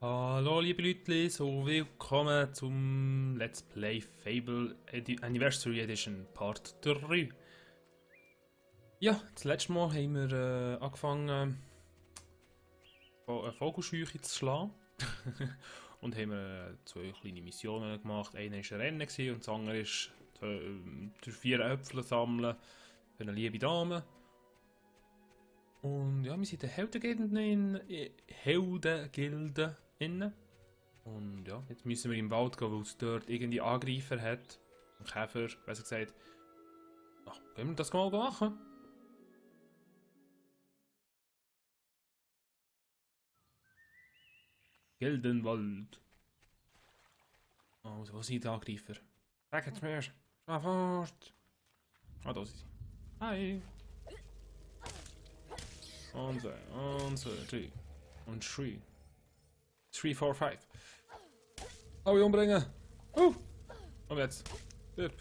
Hallo liebe Leute, so willkommen zum Let's Play Fable Anniversary Edition Part 3. Ja, das letzte Mal haben wir angefangen, eine Vogelscheuche zu schlagen. Und haben zwei kleine Missionen gemacht. Eine war ein Rennen und das andere ist 4 Äpfel sammeln für eine liebe Dame. Und ja, wir sind in der Heldengilde innen. Und ja, jetzt müssen wir im Wald gehen, weil es dort irgendwie Angreifer hat. Ein Käfer, besser gesagt. Ach, können wir das mal machen? Gildenwald. Also, wo sind die Angreifer? Sagt mir! Sofort! Ah, da sind sie. Hi! Und 2, 3. Und 3. 3, 4, 5. Alle umbringen! Und jetzt. Hüp.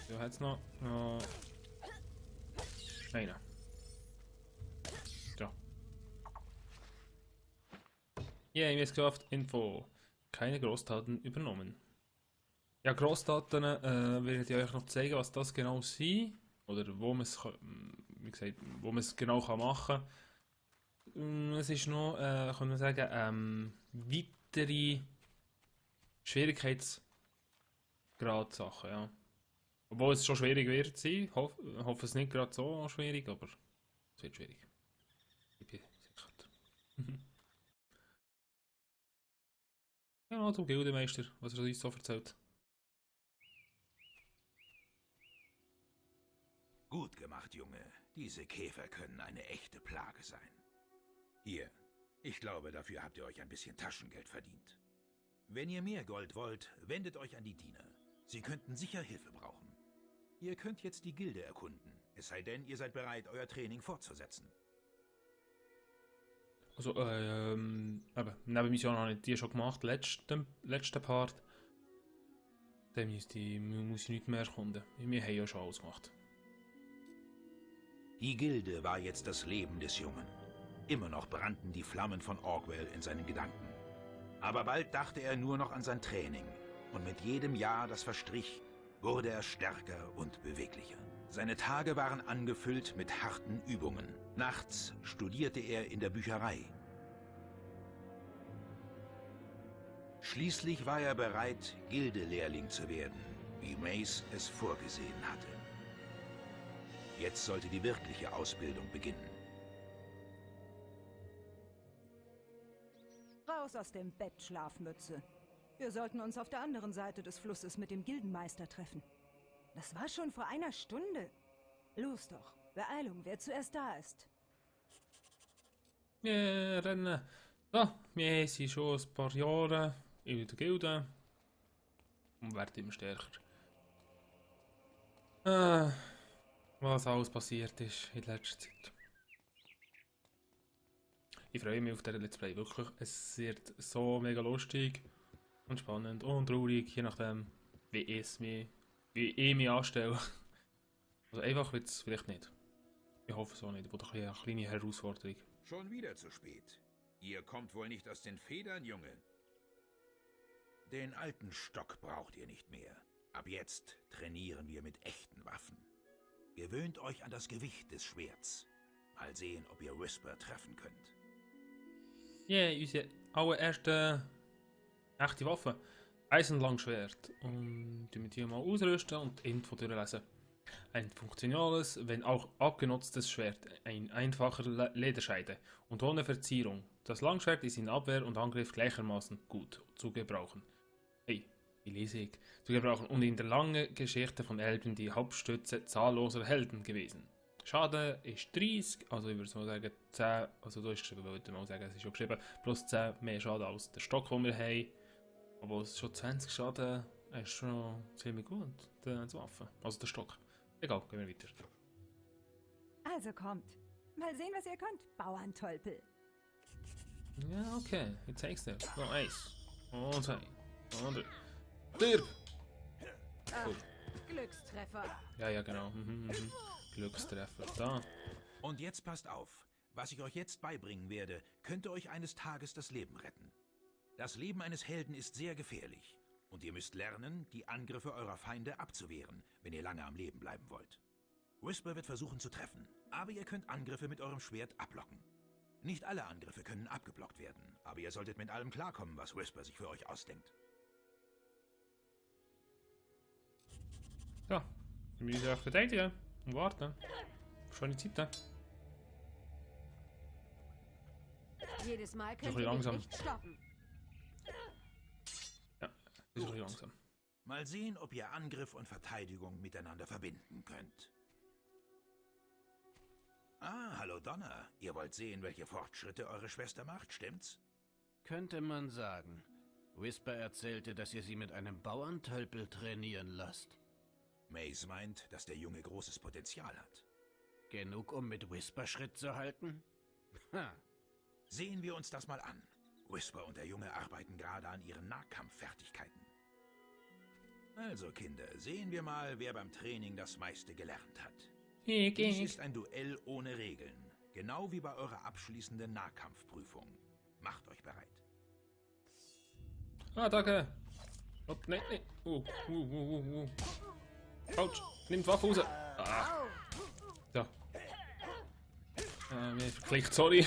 So, jetzt noch. Einer. So. Yeah, wir haben es geschafft. Info. Keine Großtaten übernommen. Ja, Großtaten werde ich euch noch zeigen, was das genau sind. Oder wo man es, wie gesagt, wo man es genau machen kann. Es ist noch, kann man sagen, weitere Schwierigkeitsgrad-Sachen, ja. Obwohl es schon schwierig wird sein. Hoffe es nicht gerade so schwierig, aber es wird schwierig. Ich bin sicher. Ja, zum Gildemeister, was er uns so erzählt. Gut gemacht, Junge. Diese Käfer können eine echte Plage sein. Hier, ich glaube, dafür habt ihr euch ein bisschen Taschengeld verdient. Wenn ihr mehr Gold wollt, wendet euch an die Diener. Sie könnten sicher Hilfe brauchen. Ihr könnt jetzt die Gilde erkunden, es sei denn, ihr seid bereit, euer Training fortzusetzen. Also, Nebenmission habe ich die schon gemacht, letzten Part. Dann muss ich nicht mehr erkunden. Wir haben ja schon alles gemacht. Die Gilde war jetzt das Leben des Jungen. Immer noch brannten die Flammen von Orgwell in seinen Gedanken. Aber bald dachte er nur noch an sein Training. Und mit jedem Jahr, das verstrich, wurde er stärker und beweglicher. Seine Tage waren angefüllt mit harten Übungen. Nachts studierte er in der Bücherei. Schließlich war er bereit, Gildelehrling zu werden, wie Mace es vorgesehen hatte. Jetzt sollte die wirkliche Ausbildung beginnen. Raus aus dem Bett, Schlafmütze. Wir sollten uns auf der anderen Seite des Flusses mit dem Gildenmeister treffen. Das war schon vor einer Stunde. Los doch, Beeilung, wer zuerst da ist. Wir rennen. So, wir sind schon ein paar Jahre in der Gilde. Und werden immer stärker. Was alles passiert ist in letzter Zeit. Ich freue mich auf diesen Let's Play, wirklich. Es wird so mega lustig und spannend und traurig, je nachdem, wie ich mich anstelle. Also einfach wird es vielleicht nicht. Ich hoffe es auch nicht, aber doch eine kleine Herausforderung. Schon wieder zu spät. Ihr kommt wohl nicht aus den Federn, Junge. Den alten Stock braucht ihr nicht mehr. Ab jetzt trainieren wir mit echten Waffen. Gewöhnt euch an das Gewicht des Schwerts. Mal sehen, ob ihr Whisper treffen könnt. Yeah, unsere allererste echte Waffe. Eisenlangschwert. Und wir die mal ausrüsten und die Info durchlesen. Ein funktionales, wenn auch abgenutztes Schwert. Ein einfacher Lederscheide und ohne Verzierung. Das Langschwert ist in Abwehr und Angriff gleichermaßen gut zu gebrauchen. Hey, wie lese ich? Zu gebrauchen und in der langen Geschichte von Elben die Hauptstütze zahlloser Helden gewesen. Schaden ist 30, also ich würde so sagen 10, also da ist geschrieben, weil ich mal sagen, es ist schon geschrieben, plus 10 mehr Schaden als der Stock, den wir haben. Aber es ist schon 20 Schaden, ist schon ziemlich gut, die Waffe, also der Stock. Egal, gehen wir weiter. Also kommt. Mal sehen, was ihr könnt, Bauerntölpel. Ja, okay, ich zeig's dir. So, 1 und 2 und 3. Stirb! Ach, Glückstreffer. Ja, genau. Glückstreffer, da. Und jetzt passt auf. Was ich euch jetzt beibringen werde, könnte euch eines Tages das Leben retten. Das Leben eines Helden ist sehr gefährlich. Und ihr müsst lernen, die Angriffe eurer Feinde abzuwehren, wenn ihr lange am Leben bleiben wollt. Whisper wird versuchen zu treffen, aber ihr könnt Angriffe mit eurem Schwert ablocken. Nicht alle Angriffe können abgeblockt werden, aber ihr solltet mit allem klarkommen, was Whisper sich für euch ausdenkt. Ja, wir müssen auch verteidigen und warten. Schöne Zeit. Jedes Mal Ist ein könnt bisschen ihr mich langsam. nicht stoppen. Ja, ist ein bisschen langsam. Mal sehen, ob ihr Angriff und Verteidigung miteinander verbinden könnt. Ah, hallo Donner. Ihr wollt sehen, welche Fortschritte eure Schwester macht, stimmt's? Könnte man sagen. Whisper erzählte, dass ihr sie mit einem Bauerntölpel trainieren lasst. Mace meint, dass der Junge großes Potenzial hat. Genug, um mit Whisper Schritt zu halten? Ha. Sehen wir uns das mal an. Whisper und der Junge arbeiten gerade an ihren Nahkampffertigkeiten. Also Kinder, sehen wir mal, wer beim Training das meiste gelernt hat. Dies ist ein Duell ohne Regeln, genau wie bei eurer abschließenden Nahkampfprüfung. Macht euch bereit. Ah, danke. Oh, nein. Autsch, nimm die Waffe raus. Ah. So. Mir verklickt, sorry.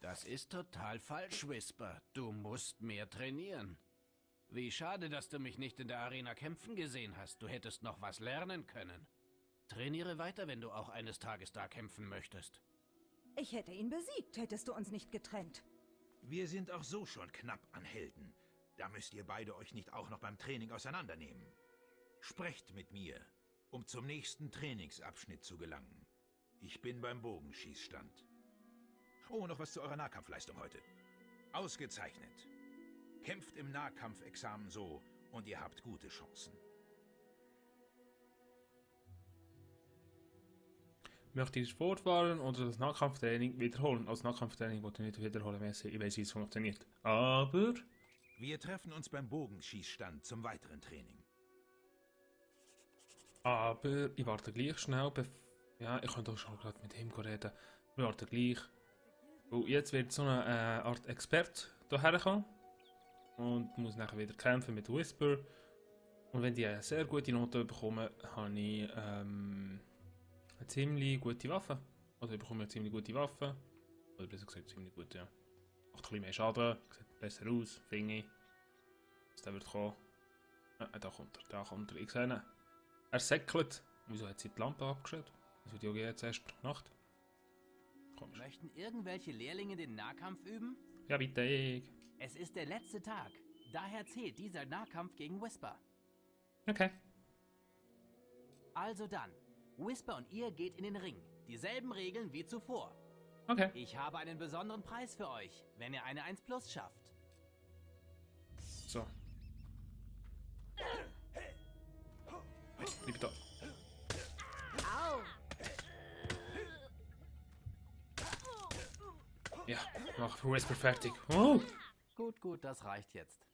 Das ist total falsch, Whisper. Du musst mehr trainieren. Wie schade, dass du mich nicht in der Arena kämpfen gesehen hast. Du hättest noch was lernen können. Trainiere weiter, wenn du auch eines Tages da kämpfen möchtest. Ich hätte ihn besiegt, hättest du uns nicht getrennt. Wir sind auch so schon knapp an Helden. Da müsst ihr beide euch nicht auch noch beim Training auseinandernehmen. Sprecht mit mir, um zum nächsten Trainingsabschnitt zu gelangen. Ich bin beim Bogenschießstand. Oh, noch was zu eurer Nahkampfleistung heute. Ausgezeichnet. Kämpft im Nahkampfexamen so und ihr habt gute Chancen. Möchte ich fortfahren oder das Nahkampftraining wiederholen? Als Nahkampftraining wollte ich nicht wiederholen, ich weiß, wie es funktioniert. Aber... Wir treffen uns beim Bogenschießstand zum weiteren Training. Aber ich warte gleich schnell, ja, ich kann doch schon gerade mit ihm reden. Wir warten gleich. Und jetzt wird so eine Art Expert hierher kommen. Und muss nachher wieder kämpfen mit Whisper. Und wenn die eine sehr gute Note bekommen, habe ich eine ziemlich gute Waffe. Also ich bekomme eine ziemlich gute Waffe. Oder besser gesagt ziemlich gut, ja. Macht ein bisschen mehr Schaden, sieht besser aus, finde ich. Was der wird kommen. Da kommt er, ich sehe ihn. Er säckelt. Wieso hat sie die Lampe abgestellt? Das wird ja jetzt erst Nacht. Komisch. Möchten irgendwelche Lehrlinge den Nahkampf üben? Ja, bitte. Es ist der letzte Tag. Daher zählt dieser Nahkampf gegen Whisper. Okay. Also dann, Whisper und ihr geht in den Ring. Dieselben Regeln wie zuvor. Okay. Ich habe einen besonderen Preis für euch, wenn ihr eine 1+ schafft. So. Bleib da. Au! Ja, mach für Whisper fertig. Oh. Gut, das reicht jetzt.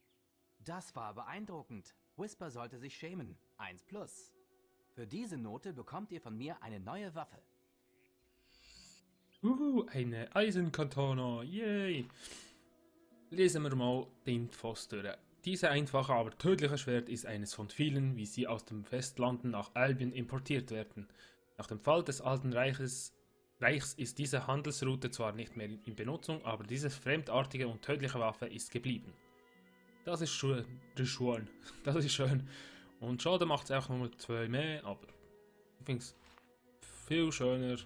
Das war beeindruckend. Whisper sollte sich schämen. 1+. Für diese Note bekommt ihr von mir eine neue Waffe. Eine Eisenkatana. Yay. Lesen wir mal die Infos durch. Diese einfache, aber tödliche Schwert ist eines von vielen, wie sie aus dem Festlanden nach Albion importiert werden. Nach dem Fall des Alten Reichs ist diese Handelsroute zwar nicht mehr in Benutzung, aber diese fremdartige und tödliche Waffe ist geblieben. Das ist schön. Das ist schön. Und Schaden macht es auch nur 2 mehr, aber ich finde es viel schöner.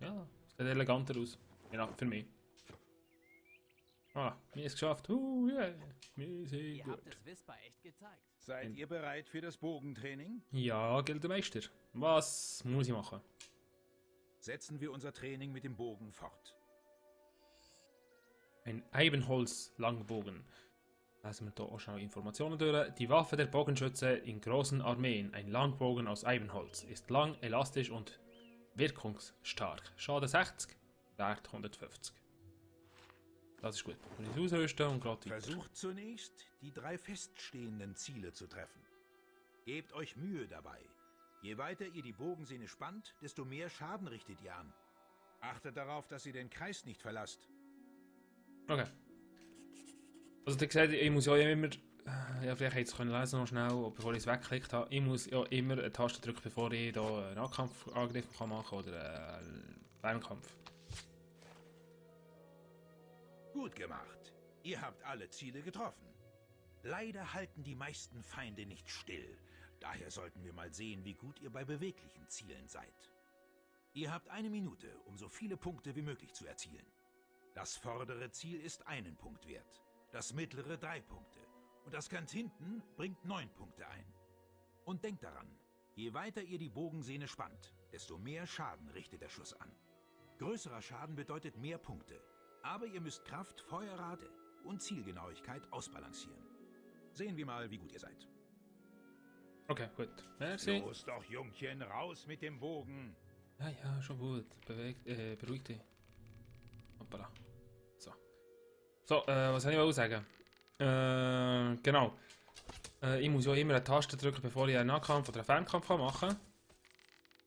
Ja, es sieht eleganter aus. Genau, für mich. Ah, mir ist geschafft. Yeah. Wir sind Ihr gut. habt es Whisper echt gezeigt. Seid ihr bereit für das Bogentraining? Ja, Gildenmeister. Was muss ich machen? Setzen wir unser Training mit dem Bogen fort. Ein Eibenholz-Langbogen. Lassen wir hier auch schon Informationen durch. Die Waffe der Bogenschütze in großen Armeen, ein Langbogen aus Eibenholz, ist lang, elastisch und wirkungsstark. Schaden 60, Wert 150. Das ist gut. Und ich ausrüsten und gerade weiter. Versucht zunächst, die 3 feststehenden Ziele zu treffen. Gebt euch Mühe dabei. Je weiter ihr die Bogensehne spannt, desto mehr Schaden richtet ihr an. Achtet darauf, dass ihr den Kreis nicht verlasst. Okay. Also, ihr seht, ich muss ja immer. Ja, vielleicht hätte ich es lesen noch schnell, bevor ich es weggeklickt habe. Ich muss ja immer eine Taste drücken, bevor ich hier einen Nahkampfangriff machen kann oder einen Fernkampf. Gut gemacht. Ihr habt alle Ziele getroffen. Leider halten die meisten Feinde nicht still. Daher sollten wir mal sehen, wie gut ihr bei beweglichen Zielen seid. Ihr habt 1 Minute, um so viele Punkte wie möglich zu erzielen. Das vordere Ziel ist 1 Punkt wert, das mittlere 3 Punkte und das ganz hinten bringt 9 Punkte ein. Und denkt daran, je weiter ihr die Bogensehne spannt, desto mehr Schaden richtet der Schuss an. Größerer Schaden bedeutet mehr Punkte, aber ihr müsst Kraft, Feuerrate und Zielgenauigkeit ausbalancieren. Sehen wir mal, wie gut ihr seid. Okay, gut. Merci. Los doch, Jungchen, raus mit dem Bogen. Ja, ja, schon gut. Beruhig dich. Hoppala. So. So, was soll ich sagen? Genau. Ich muss ja immer eine Taste drücken, bevor ich einen Nahkampf oder einen Fernkampf machen kann.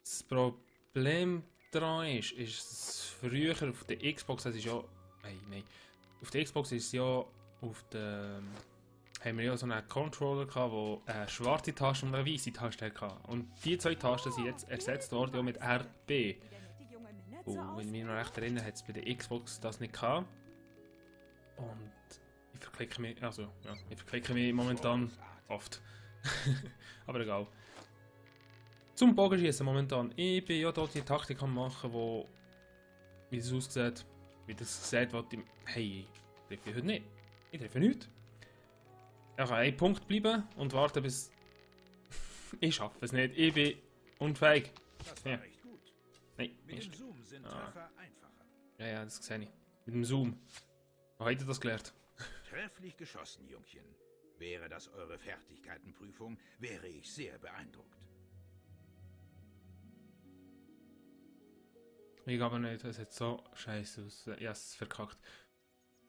Das Problem daran ist, dass früher auf der Xbox, das ist ja... Nein. Auf der Xbox ist ja auf der... haben wir ja so einen Controller gehabt, wo eine schwarze Taste und eine weiße Taste hatte. Und die 2 Tasten sind jetzt ersetzt worden ja mit RB. Und wenn ich mich noch recht erinnere, hat es bei der Xbox das nicht gehabt. Und ich verklicke mich momentan oft. Aber egal. Zum Bogenschießen momentan. Ich bin ja dort die Taktik am machen, wo wie das aussieht, wie das sieht, was ich... Hey, ich treffe heute nicht. Ich treffe nichts. Ich kann 1 Punkt bleiben und warten bis... Ich schaffe es nicht. Ich bin unfähig. Das war recht gut. Nein, Mit dem Mist. Zoom sind Treffer einfacher. Ja, das sehe ich. Mit dem Zoom. Wo habt ihr das gelernt? Trefflich geschossen, Jungchen. Wäre das eure Fertigkeitenprüfung, wäre ich sehr beeindruckt. Ich glaube nicht, es hat so scheiße aus. Ich habe es verkackt.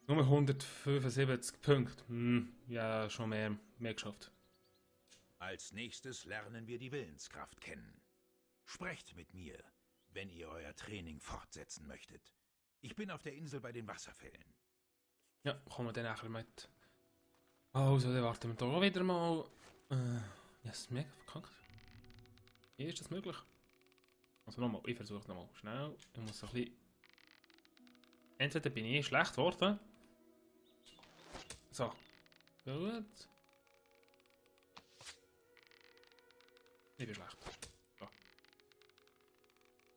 Nur 175 Punkte. Ja, schon mehr geschafft. Als nächstes lernen wir die Willenskraft kennen. Sprecht mit mir, wenn ihr euer Training fortsetzen möchtet. Ich bin auf der Insel bei den Wasserfällen. Ja, kommen wir dann nachher mit. Also, dann warten wir da wieder mal. Ja, es ist mega verkackt. Wie ist das möglich? Also nochmal, ich versuche es nochmal. Schnell. Ich muss so ein bisschen... Entweder bin ich schlecht geworden. So. Gut. Ich bin schlecht. So.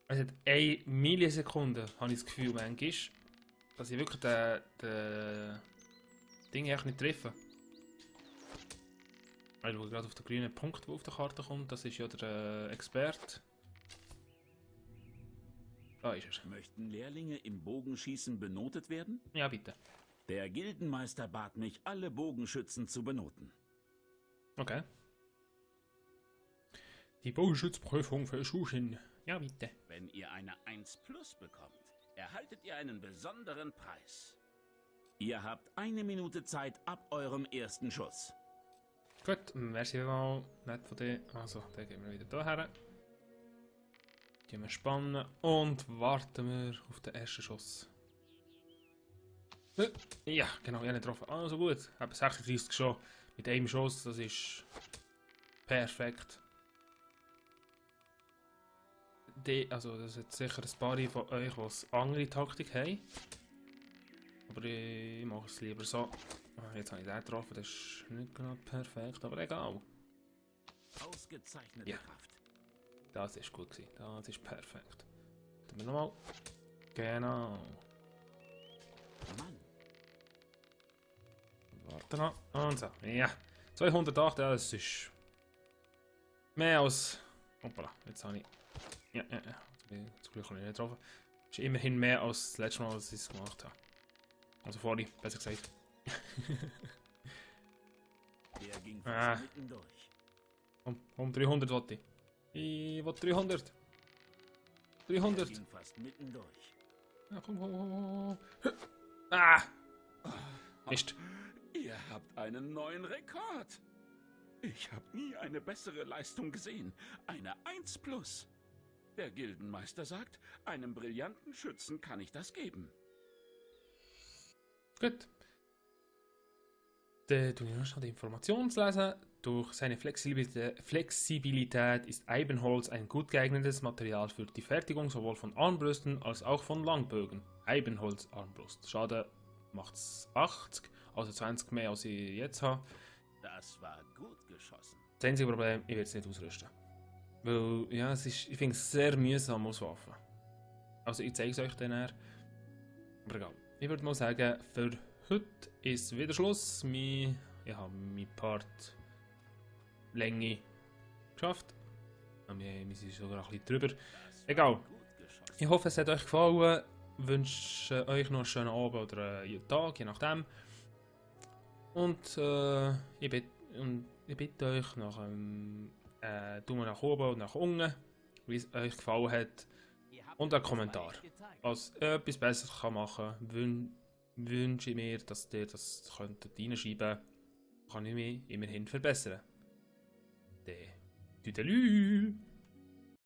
Es hat 1 Millisekunde, habe ich das Gefühl, manchmal, dass ich wirklich den Ding echt nicht treffe. Weil du gerade auf den grünen Punkt, der auf der Karte kommt, das ist ja der Experte. Da ist er. Möchten Lehrlinge im Bogenschießen benotet werden? Ja, bitte. Der Gildenmeister bat mich, alle Bogenschützen zu benoten. Okay. Die Bogenschützprüfung für Schuschen. Ja, bitte. Wenn ihr eine 1+ bekommt, erhaltet ihr einen besonderen Preis. Ihr habt 1 Minute Zeit ab eurem ersten Schuss. Gut, merci mal. Nett von dir. Also, dann gehen wir wieder hierher. Gehen wir spannen und warten wir auf den ersten Schuss. Ja, genau, ich habe nicht getroffen. Also gut, ich habe 36 schon mit einem Schuss, das ist perfekt. Also das hat sicher ein paar von euch, die eine andere Taktik haben. Aber ich mache es lieber so. Jetzt habe ich den getroffen, das ist nicht gerade perfekt, aber egal. Ausgezeichnete Ja. Kraft. Das ist gut gewesen, das ist perfekt. Tun wir nochmal. Genau. Mann, Warte noch. Und so. Ja. 208, ja, das ist mehr als... Hoppala, jetzt habe ich... Ja. Jetzt bin ich zum Glück noch nicht getroffen. Das ist immerhin mehr als das letzte Mal, als ich es gemacht habe. Also vorhin, besser gesagt. der ging Ah. fast mitten durch. Um 300 wollte ich. Ich will 300. Der 300. ging fast mitten durch. Ja, komm. Ah! Mist. Ihr habt einen neuen Rekord. Ich habe nie eine bessere Leistung gesehen. Eine 1+. Der Gildenmeister sagt, einem brillanten Schützen kann ich das geben. Gut. Dann tue ich noch schnell die Informationen zu lesen. Durch seine Flexibilität ist Eibenholz ein gut geeignetes Material für die Fertigung sowohl von Armbrüsten als auch von Langbögen. Eibenholz-Armbrust. Schade macht's 80, also 20 mehr als ich jetzt habe. Das war gut geschossen. Das einzige Problem, ich werde es nicht ausrüsten. Weil, ja, ich finde es sehr mühsam als Waffe. Also ich zeige es euch dann eher. Aber egal. Ich würde mal sagen, für heute ist wieder Schluss. Ich habe meinen Part Länge geschafft. Wir sind sogar ein bisschen drüber. Egal. Ich hoffe, es hat euch gefallen. Ich wünsche euch noch einen schönen Abend oder einen Tag, je nachdem. Und ich bitte euch nach einem Daumen nach oben und nach unten, wie es euch gefallen hat. Und einen Kommentar. Was etwas Besseres kann machen kann, wünsche ich mir, dass ihr das reinschreiben könnt. Kann ich mich immerhin verbessern. Tüdelü!